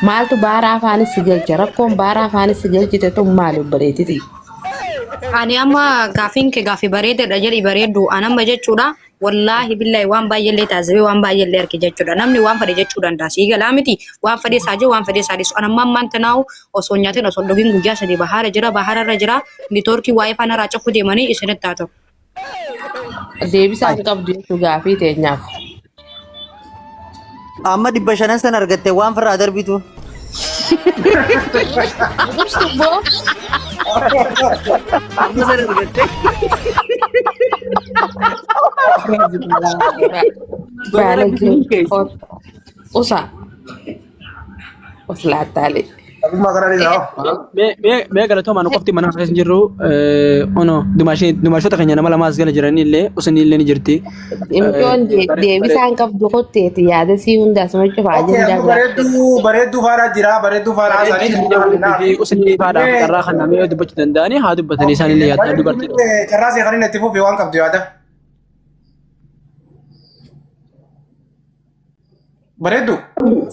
Maaltu baara afaanis si galche? Rakkoon baara afaanis si galchite tun maali obboleettiti? Ani amma gaafiin kee gaafii bareedaadha jedhi bareeddu. Ani amma jechuudha wallaahi billaahi waan baay'eellee taasisee waan baay'eellee arge jechuudha. Namni waan fedhe jechuu danda'a. Sii galaa miti waan fedhe isaa jiru waan fedhe isaa dhiisu. Ani amma ammaan tanaa'u osoo hin nyaatin osoo hin dhugin guyyaa 3 bahaara jira bahaara irra jira. Niitoorkii waa'ee faana irraa cufuu deemanii isinitti haa ta'u. Deebisaa hin qabdu jechuu gaafii teenyaaf. Amma 500 sana argatte waan firraa darbitu. Ibsu boo. Amma sana argatte. Baga rabbi si milkeesse. Usa. Uslaattaalee. Akkuma kana ni ta'u. Mee galatooma nu qofti mana keessa hin jirru ono dumaashota keenya nama lamaas gala jiranii illee usinii illee ni jirti. Imcoon deebisaa hin qabdu kotteeti yaada sii hunda asuma cufaa Okay, ajandaa amma biraa. bareedduu bareedduu faana jira bareedduu faana haasanii. Usinii faadhaaf carraa kan namee dubbachuu danda'anii haa dubbatanii isaan illee yaaddaa dubartii. Carraa seeqanii itti fufi waan qabdu yaada. Bareeddu.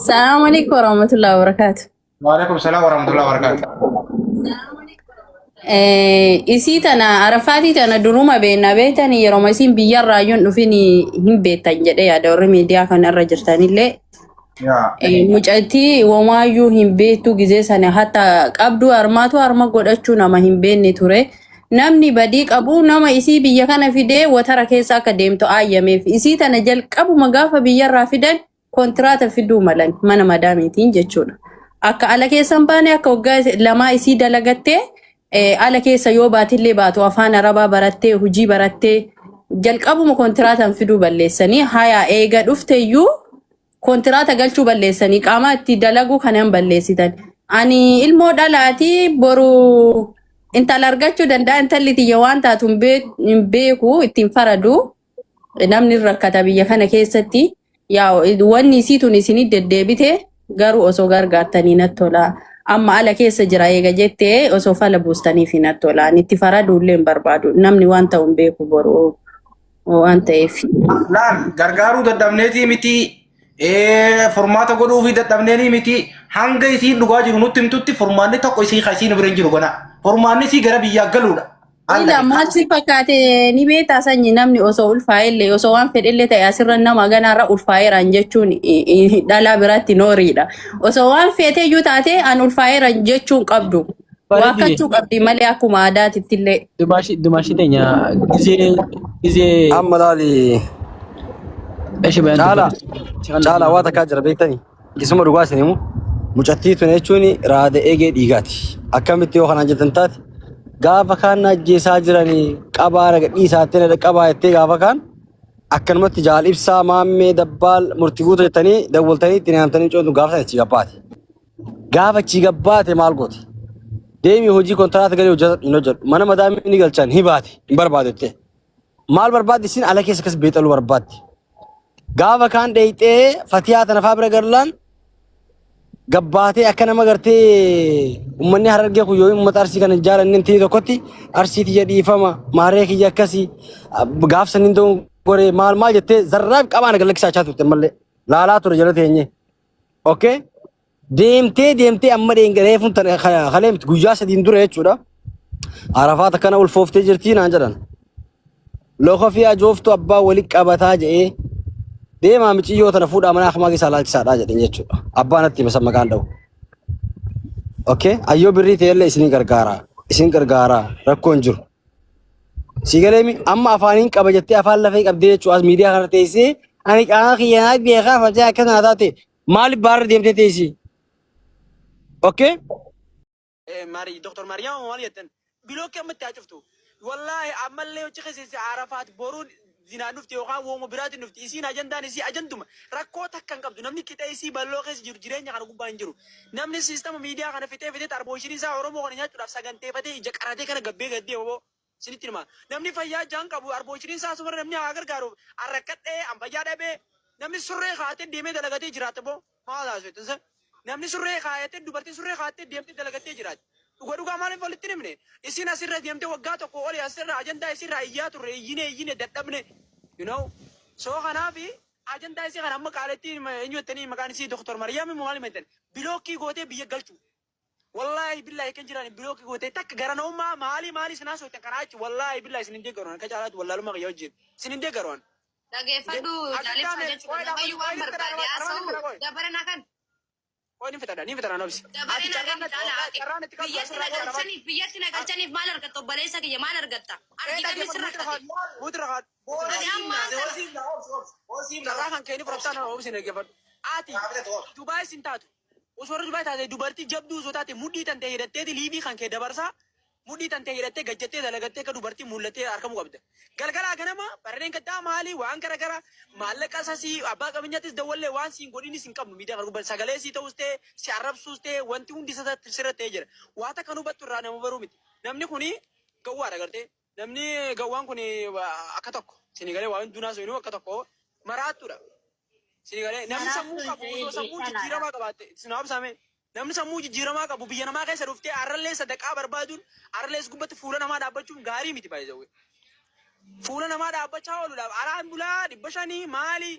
Salaamu alaikum warahmatullahi wabarakatuh. Waalaikum salaam warahmatullahi wabarakatuh. Isii tana Arafaatii tana duruma beekna beektanii yeroo isiin biyyarraa iyyuu hin dhufin hin beektan jedhee yaada warri miidiyaa kanarra jirtanillee. Yaa. Mucattii womaayyuu hin beektu gizee sana hatta qabdu harmaatu harma godhachuu nama hin beekne ture. Namni badii qabu nama isii biyya kana fidee watara keessa akka deemtu aayyameef. Isii tana jalqabuma gaafa biyyarraa fidan kontiraata fiduu malan mana madaamiitiin jechuudha. Akka ala keessa hin baane akka waggaa lamaa isii dalagattee ala keessa yoo baatillee baatu afaan arabaa barattee hojii barattee jalqabuma kontiraataan fiduu balleessanii hayaa eega dhufteyyuu kontiraata galchuu balleessanii qaama itti dalaguu kanan balleessitan. Ani ilmoo dhalaati boru intala argachuu danda'a intalli tiyya waan taatu hin beeku ittiin faradu namni rakkata biyya kana keessatti yaa wanni isii tun isinii deddeebite garuu osoo gargaartanii natti tola. Amma ala keessa jira eega jettee osoo fala buustaniif natti tola. Ani itti faraduullee hin barbaadu. Namni waan ta'u hin beeku boru waan ta'eef. Laal gargaaruu dadhabneetii miti furmaata godhuufii dadhabneenii miti hanga isiin dhugaa jiru nutti himtutti furmaanni tokko isii isiin bira hin jiru gana. Furmaanni isii gara biyyaa galuudha. Ila maal si fakkaate ni beektaa sanyi namni osoo ulfaa'ellee osoo waan fedhellee ta'e asirra nama ganaarra ulfaa'eeraan jechuun dhalaa biraatti nooriidha. Osoo waan feeteeyyuu taate an ulfaa'eeraan jechuun qabdu. Waakkachuu qabdi malee akkuma aadaatittillee. Dumaashi teenya gizee gizee Amma laali eshi bayaan Caalaa dubbatu. caalaa waa takkaa jira beektanii isuma dhugaa isin himu mucattii tun jechuun raada eegee dhiigaati akkamitti yoo kanaan jettan taate gaafa kaan na ajjeesaa jiranii qabaa na gadhiisaa jettee na qabaa jettee gaafa kaan akkanumatti jaal ibsaa maammee dabbaal murtii guutuu jettanii dawwaltanii ittiin haamtanii coontu gaafa sana achi gabbaate. Gaafa achi gabbaate maal goote? Deemii hojii kontiraata galee hojjetu hin hojjedhu. Mana madaamii ni galchan ni baate hin barbaadu jettee. Maal barbaaddi isin ala keessa akkas beexaluu barbaaddi. Gaafa kaan dheeyxee fatiyaa tana faa bira garlaan gabbaatee akka nama gartee uummanni harargee kun yoo uummata arsii kana hin jaalanne ta'e tokkotti arsii tiyya dhiifama maaree kiyya akkasii gaaf saniin ta'uu goree maal maal jettee zarraaf qabaan galakkisaa turte mallee laalaa ture jala teenye. Okay? Deemtee deemtee amma reefuun tana kalee miti guyyaa sadiin dura jechuudha. Arafaat akkana ulfooftee jirtii naan jedhan. Loka fi ajooftu abbaa wali qabataa jedhee deemaa miciyyoo tana fuudhaa mana akmaa keessaa laalchisaadhaa jedhan jechuudha. Abbaan natti hime san maqaan dha'u. Okay? Ayyoo birrii ta'ellee isin gargaara. Isin gargaara rakkoon jiru. Si galeemi amma afaaniin qaba jettee afaan lafee qabdee jechuudha as miidiyaa kana teessee ani qaama kiyya naa beekaa fatee akka naa taate maaliif baarra deemtee teessi? Okay? Mari Dr. Mariyaam maal jettan bilookii amma itti haa cuftu. Wallaahi ammallee hojii keessa Arafaat boruun zinaan dhufti yookaan wooma biraatiin dhufti. Isiin ajandaan isii ajanduma rakkoo takka hin qabdu. Namni qixee isii bal'oo keessa jiru jireenya kana gubbaa hin jiru. Namni siistama miidiyaa kana fixee fixee xarbooshinii isaa Oromoo kana nyaachuudhaaf saganteeffatee ija qaratee kana gabbee gaddee oboo isinitti hima. Namni fayyaa jaan qabu arbooshinii isaa asumarra namni haa gargaaruuf arrakkadhee an fayyaa dhabee namni surree kaatee deemee dalagatee jiraata boo. Maal haasoftan san? Namni surree kaayatee dubartiin surree kaayattee deemtee dalagattee jiraatti. Dhuga dhugaa maaliif walitti hin himne? Isin asirra deemtee waggaa tokko oli asirra ajandaa isirraa iyyaa turre iyyine iyyine dadhabne. You know? So kanaafi Ajandaa isii kana amma qaaletti eenyu jettanii maqaan isii Doktor Mariyaam immoo maal himattan block gootee biyya galchu. Wallaahi billaahi kan jiran block gootee takka gara namummaa maalii maalii sinaa soitan karaa achi wallaahi billaahi isin hin deeggaru akka caalaatti wallaalummaa qiyya wajjin isin hin deeggaru. Dhageeffadhu jaalibsaa jechuudha. Namayyuu waan barbaade haasa'u dabara na kan. Qoy ni fixadha ni fixadha nobsi. Dabare na kan caala ati. Biyyatti na galchaniif biyyatti na galchaniif maal argatta obboleessa kiyya maal argatta? Argitami sirra argate. Mutra haadhu. Ani amma Carraa kan kee ni fudhataa nama obsi dhaggeeffadhu. Ati Dubaay sin taatu. Osoo warra Dubaay taate dubartii jabduu osoo taate mudhii tan ta'e hidhatteeti liivii kan kee dabarsaa mudhii tan ta'e hidhattee gajjattee dalagattee akka dubartii mul'attee argamuu qabda. Galgalaa ganama barreen gaddaa maali waan gara gara maallaqa sasii abbaa qabeenyaattis dawwallee waan siin godhinis hin qabnu miidiyaa kana gubbaa sagalee sii ta'us ta'e si arrabsuus ta'e wanti hundi sirra ta'ee jira. Waan takka nu hubattu irraa nama baruu miti. Namni kuni gawwaadha gartee. Namni gawwaan kun akka tokko sini galee waan hundumaa seenuu akka tokko maraattuudha. Sini galee namni sammuu qabu osoo sammuu jijjiiramaa qabaatte sinaaf ibsame namni sammuu jijjiiramaa qabu biyya namaa keessa dhuftee arrallee sadaqaa barbaaduun arrallee gubbatti fuula namaa dhaabbachuun gaarii miti baay'ee. Fuula namaa dhaabbachaa ooluudhaaf araan bulaa 500 maali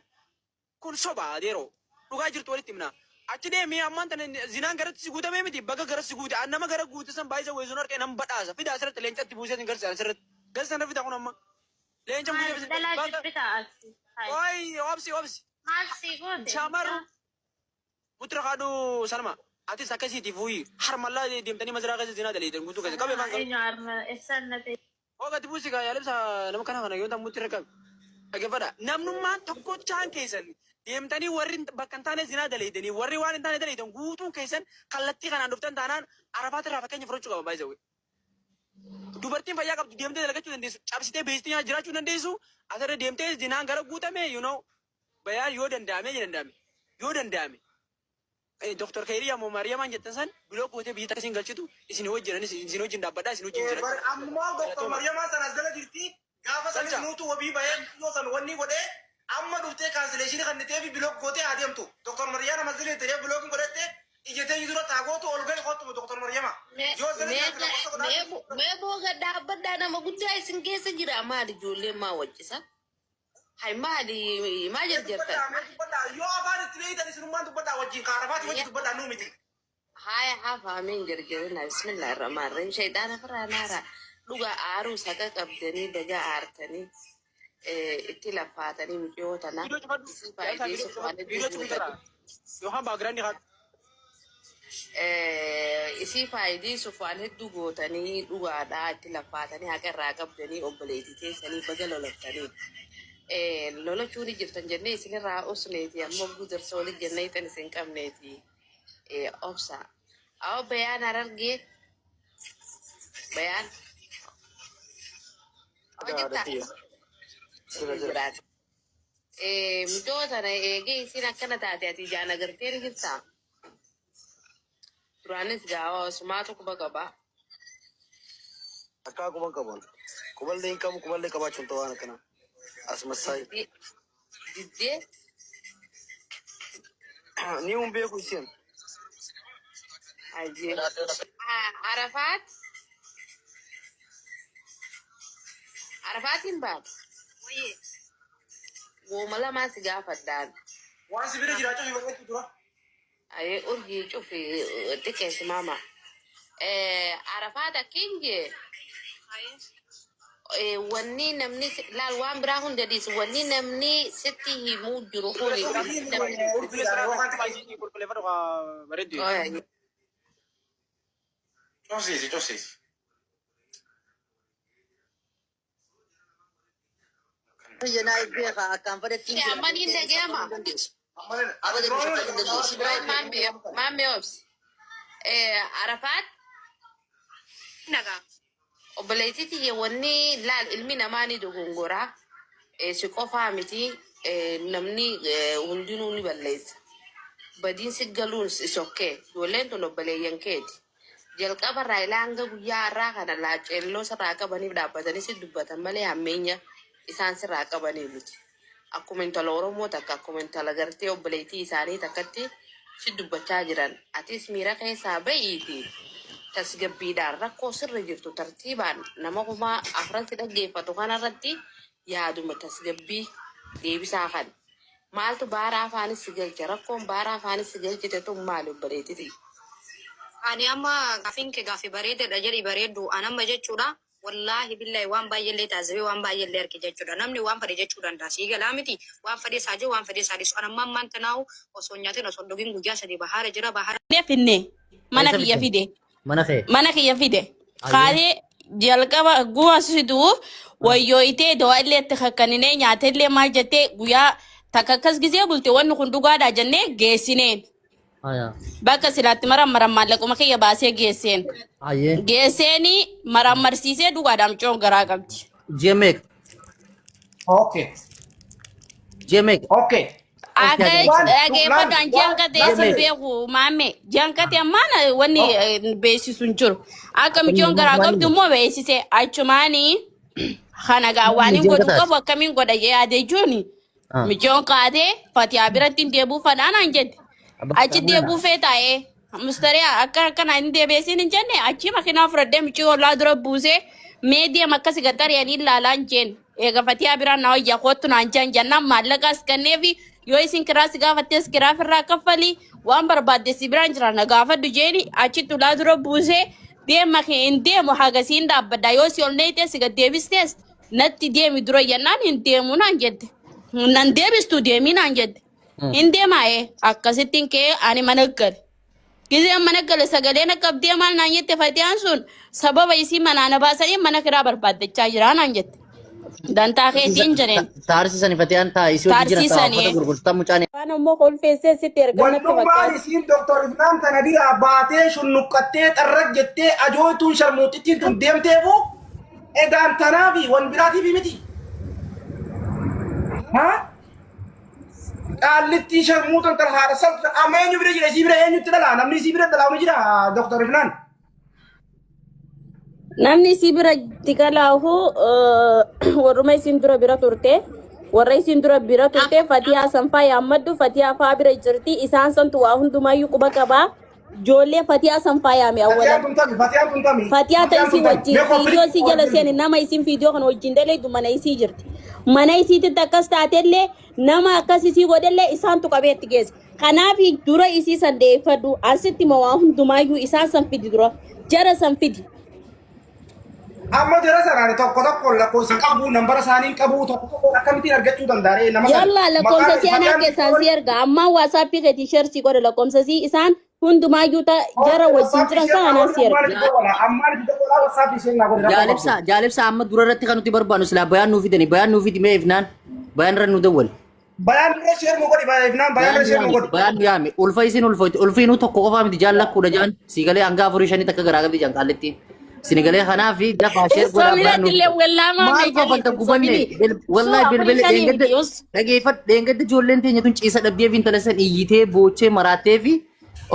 kun soba adeeroo dhugaa jirtu walitti himna. Achi deemee ammaan tana zinaan garatti si guutamee miti baga gara si guute nama gara guute san baay'ee weezuun harkee nama badhaasa fida asirratti leencatti buusee sin garsiisan asirratti garsiisan fida kun amma leenca buusee Dhalaa baga jibbitaa asii. Oi obsi obsi Maal si goote? Shamar mutra kaadhu Salma atis akkasiiti fuuyi harmallaa deemtanii maziraa keessa zinaa daleetan guutuu keessa qabee maan qabe. Eenyu harma eessaan na ta'e? Hogati buusi kaa yaalibsa nama kana kana yoo ta'u mutra qabe. Dhaggeeffadha. Namnummaan tokkochaan keessan deemtanii warri bakka hin taane zinaa daleetanii warri waan hin taane daleetan guutuun keessan kallattii kanaan dhuftan taanaan Arafaat irraa fakkeenya fudhachuu qaba baay'ee. Dubartiin fayyaa qabdu deemtee dalagachuu dandeessu cabsitee beeksitee jiraachuu dandeessu asirra deemtee zinaan gara guutame bayaan yoo danda'ame danda'ame yoo danda'ame. Doktor Keeriyaa moo Maariyamaan jettan san block gootee biyya takka isin galchitu isin wajjinanis isin wajjin dhaabbadhaa isin wajjin jira. Ammaa Doktor Mariyamaa sana as jala jirti. Gaafa sanis nuutu wabii bahee yoo san wanni godhee amma dhuftee cancellation kan ta'ee fi block gootee adeemtu. Doktor Mariyaa nama zilii ta'ee blockiin godhattee ijjatee dura taagootu ol gahi kottu Doktor Mariyamaa. Yoo zilii jiraate lakkoofsa godhaa. Mee booga dhaabbadhaa nama guddaa isin keessa jira maali ijoolleen maa wajjisa? Hay maali maa jarjartan? Yoo afaan itti beeytan isinummaan dubbadhaa wajjin kaarafaati wajjin dubbadhaa nuu miti. Haya hafaameen jarjarina bismillaahi rahmaan rahiim shayxaana firaa naara dhuga aaruu saqa qabdanii baga aartanii itti lafaatanii mucayyoo tana Viidiyoo cufadhu. isii faayideessuuf waan Viidiyoo hedduu cufadhu. Yookaan background haa. Isii faayideessuuf waan hedduu gootanii dhugaadhaa itti lafaatanii haqa irraa qabdanii obboleettii teessanii baga lolattanii. Lolachuu ni jirtan jennee isinirraa osneeti ammoo gudarsa waliin jennee tan isin qabneeti obsa. Awo bayaan harargee bayaan. Hojjetaa. Jiraata. Mucoo tana eegee isin akkana taate ati ijaan agartee ni jirtaa? Duraanis gaawa sumaatu quba qaba. Akkaa quban qaban. Quballee hin qabu quballee qabaachuun ta'uu waan akkana. As massaayi. Diddee Ni hun beeku isiin. Ajee. Arafaat. Arafaatiin baate. Wooma lamaa si gaafadhaan. Waan si bira jiraachuu fi barbaachuu dura. Ayee urjii cufi xiqqeessi maama. Arafaat akkiin jee. Wanni namni laal waan biraa hunda dhiisu wanni namni sitti himuu jiru kuni. Qulqulleeffadhu haa bareeddu. Cofsiisi cofsiisi. Biyya naa beekaa akkaan fedhetti hin jira. Amma ni dhaga'ama. Maammee obsi. Arafaat Nagaa. Obboleettii tiyya wanni laal ilmi namaa ni dogongoraa. Si qofaa miti namni hundinuu ni balleessa. Badiin si galuun is okay. Ijoolleen tun obboleeyyan keeti. Jalqaba irraa ilaa hanga guyyaa har'aa kana laaceelloo sirraa qabaniif dhaabbatanii si dubbatan malee hammeenya isaan sirraa qabanii miti. Akkuma intala Oromoo takka akkuma intala gartee obboleettii isaanii takkatti si dubbachaa jiran. Atis miira keessaa ba'iiti. Tasgabbiidhaan rakkoo sirra jirtu tartiibaan nama 4000 si dhaggeeffatu kanarratti yaaduma tasgabbii deebisaa kan. Maaltu baara afaanis si galche? Rakkoon baara afaanis si galchite tun maali obboleettiti? Ani amma gaafiin kee gaafii bareedaadha jedhi bareeddu. Ani amma jechuudha wallaahi billahi waan baay'eellee taasisee waan baay'eellee arge jechuudha. Namni waan fedhe jechuu danda'a. Sii galaa miti waan fedhe isaa jiru waan fedhe isaa dhiisu. Ani amma ammaan tanaa'u osoo hin nyaatin osoo hin dhugin guyyaa sadii bahaara jira bahaara. Finne mana Eessa kiyya fidde? fide. Mana kee. Mana kiyya fide. Ayyee. Kaatee jalqaba guma situ wayyooyitee dawaa illee itti kakkaninee nyaata illee maal jettee guyyaa takka akkas gisee bulte wanni kun dhugaadhaa jennee geessineen. Aya. Bakka silaatti marammaran maallaquma kiyya baasee geesseen. Ayyee. Geesseeni marammarsiisee dhugaadhaan mucoon garaa qabdi. Ji'a meeqa? Okay. Ji'a meeqa? Okay. Akka Waan dhageeffadhu an ji'ankatee laal sin beeku maamme ji'ankatee ammaan wanni beeksisu hin jiru. Akka mucoon garaa qabdu immoo beeksise achumaanii kana gaa waan hin godhu qabu akkamiin godha yaade jechuuni. Micoon kaatee Fatiyaa biratti hin deebi'uu fadhaan an jette. Achi deebi'uu fee taa'ee mustariyaa akka akkana hin deebi'eesiin hin jenne achi makiinaa fudhadhee micoo ollaa dura buusee mee deem akkasi gaxariyanii ilaalaa hin jeen. Eega Fatiyaa biraan na wayya kottu naan jaan jennaan maallaqaas kenneefi yoo isin kiraa si gaafattes kiraa firraa kaffali waan barbaadde si biraan jira na gaafadhu jeeni achitti ulaa dura buusee deema hin deemu hagasiin dhaabbadha yoo si ol neeytees si gad deebistees natti deemi dura jennaan hin deemu naan jette. Nan deebistu deemii naan jette. Hin deemaa'ee akkasittiin ka'ee ani mana gale. Gizeen mana gale sagalee na qabdee maal naan jette Fatiyaan sun sababa isii manaa na baasanii mana kiraa barbaaddachaa jira naan jette. Dantaa keetiin jedheen. Taarsiisanii Fatiyaan taa isii hojii jiran taa Taarsiisanii. uffata gurgurtaa mucaan Waan ammoo kolfeessee sitti erga natti Wannummaan fakkaata. isiin Dr. Ifnaan tana biraa baatee shunnuqqattee xarrag jettee ajooytuun sharmuuxittiin tun deemteefu Egaan tanaafi wan biraatiifi miti. Ha? Qaallittii sharmuuxan tan haadha salpha amma eenyu bira jira isii bira eenyutti dhalaa namni isii bira dhalaa ni jira Dr. Ifnaan. Namni isii bira itti galaahu warruma isiin dura bira turte warra isiin dura bira turte Fatiyaa sanfaa yaammadhu Fatiyaa faa bira jirti isaan santu waa hundumaayyuu quba qabaa. Ijoollee Fatiyaa san faayaame Fatiyaan awwalan. tun tami Fatiyaan tun tami Fatiyaa ta Fatiyaan isii tun tami wajjin mee fiidiyoo koppilitti isii jala seeni nama isiin fiidiyoo kana wajjin daleedu mana isii jirti. Mana isiititti akkas taatellee nama akkas isii godhellee isaantu qabee itti geesse. Kanaaf dura isii san deeffadhu asitti ma waa hundumaayyuu isaan san fidi dura jara san fidi. Amma jara sanaan tokko tokko lakkoofsa qabu nambara isaanii hin qabu tokko tokko akkamittiin argachuu danda'aree nama sana Yalla lakkoofsa maqaan si anaa Fatiyaan keessaan si erga ammaa waasappii keetiin sheer si godha lakkoofsa si isaan hundumaayyuu ta jara Okay, wajjin WhatsApp jiran ishee sana naa anaan godhi si erga. ammaan itti dawwala ammaan itti dawwala WhatsApp ishee naa godhi rakkoo qabdu. Jaalibsa jaalibsa amma dura irratti kan nuti barbaannu silaa bayaan nuu fidani bayaan nuu fidi mee ifnaan bayaan irra nu dawwali. Bayaan dura share nu godhi ifnaan bayaan Bayaan dura nu share nu yaame godhi. bayaan nu yaame ulfa isin ulfoyti ulfiinuu tokko qofaa miti jaan lakkuudha jaan sii galee hanga afurii shanii takka garaa qabdi jaan qaallitti. Sini galee kanaaf dafaa sheer godhaa bayaan nuu Sominatti illee fida. wallaamaa Maal mee kofalta jalli gubanne sobini. Bil- Suu wallahi afurii bilbila shanii dheengadda miti us. dhageeffadhu dheengadda ijoolleen teenya tun ciisa dhabdee fi intala san iyyitee boochee maraattee fi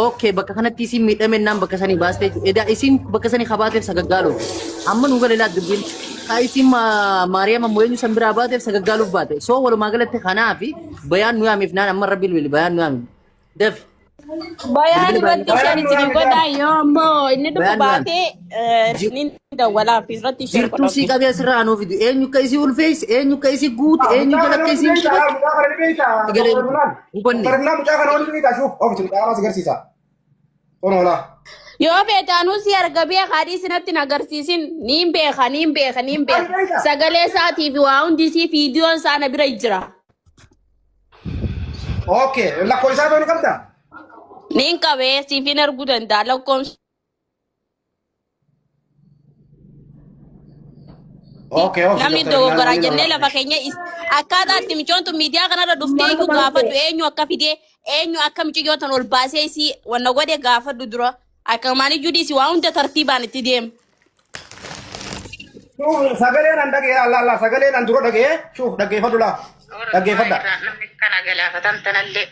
okay bakka kanatti isin miidhamennaan bakka sanii baastee jechuudha. Edaa isin bakka sanii kabaateef sagaggaaluuf. Amma nu gale laa dubbiin. Kaa isin Maariyaam ammoo eenyu san biraa baateef sagaggaaluuf baate. So walumaa galatti kanaafi bayaan nu yaamiif naan amma rabbi bilbili bayaan nu yaami. Dafi. Bayaan Bilbili bayaan irratti Bayaan share nu isin yaami godha bayaan. yoo ammoo inni dhufu Bayaan nu yaami. baatee ni dawwalaaf irratti share Jirtuu sii godhaaf. qabee asirraa anuu fidu. Eenyu akka isii ulfeessi, eenyu akka isii guute, eenyu Mucaa jala kana akka wanti isiin beektaa qubate. mucaa kana ni beektaa Sagalee Dr. Ifnaan. hubanne. Dr. Ifnaan mucaa kana wanti beektaa shuuf ofitti mucaa kana si agarsiisa. Kun hoolaa. Yoo feete anuu si arga beeka adii sinatti hin agarsiisin niin beeka niin beeka niin Maal beeka beektaa? sagalee isaatii fi waa hundi isii fiidiyoon isaa na bira jira. Okay, lakkoofsa isaa ta'uu ni qabdaa? Niin qabee siif hin arguu danda'a lakkoofsi. Okay, obsi Namni Dr. Ifnaan dogoggoraa waliin jennee oolaa. lafa keenya akkaataa itti micoon tun miidiyaa kanarra dhuftee iyyuu gaafadhu eenyu akka fidee eenyu akka micayyoo tan ol baasee isii wanna godhe gaafadhu dura akka maaliyyuu dhiisi waa hunda tartiibaan itti deema. Shuuf sagaleen an dhagee alla alla sagaleen an dura dhagee shuuf dhaggeeffadhu laa Warra dhaggeeffadha. irraa namni kana galaafatan tanallee.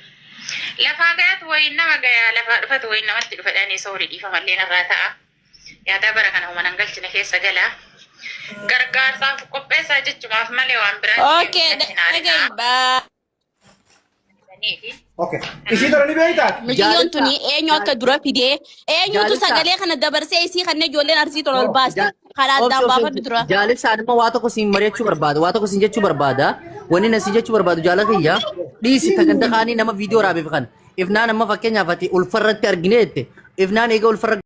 Lafaa gayatu wayiin nama gayaa lafaa dhufatu wayiin namatti dhufa jedhanii soorii dhiifamallee narraa ta'a. Yaadaa bara kana human hangalchine keessa galaa. Gargaarsaaf qopheessaa jechumaaf malee waan biraa Okay, dhagahi baa. Okay. Isii tana ni beektaa? Mucayyoon tuni eenyu akka dura fidee eenyutu Jaalibsaa. sagalee kana dabarsee isii kanneen ijoolleen arsii tola ol baaste karaa addaan baafadhu dura. Jaalibsaan immoo waa tokko siin mari'achuu barbaada. Waa tokko siin jechuu barbaada. Wanni na siin jechuu barbaadu jaala kiyya. Dhiisi ta ganda kaanii nama viidiyoo raabeef kana. Ifnaan amma fakkeenyaaf ati ulfarratti argine jette. Ifnaan eega ulfarra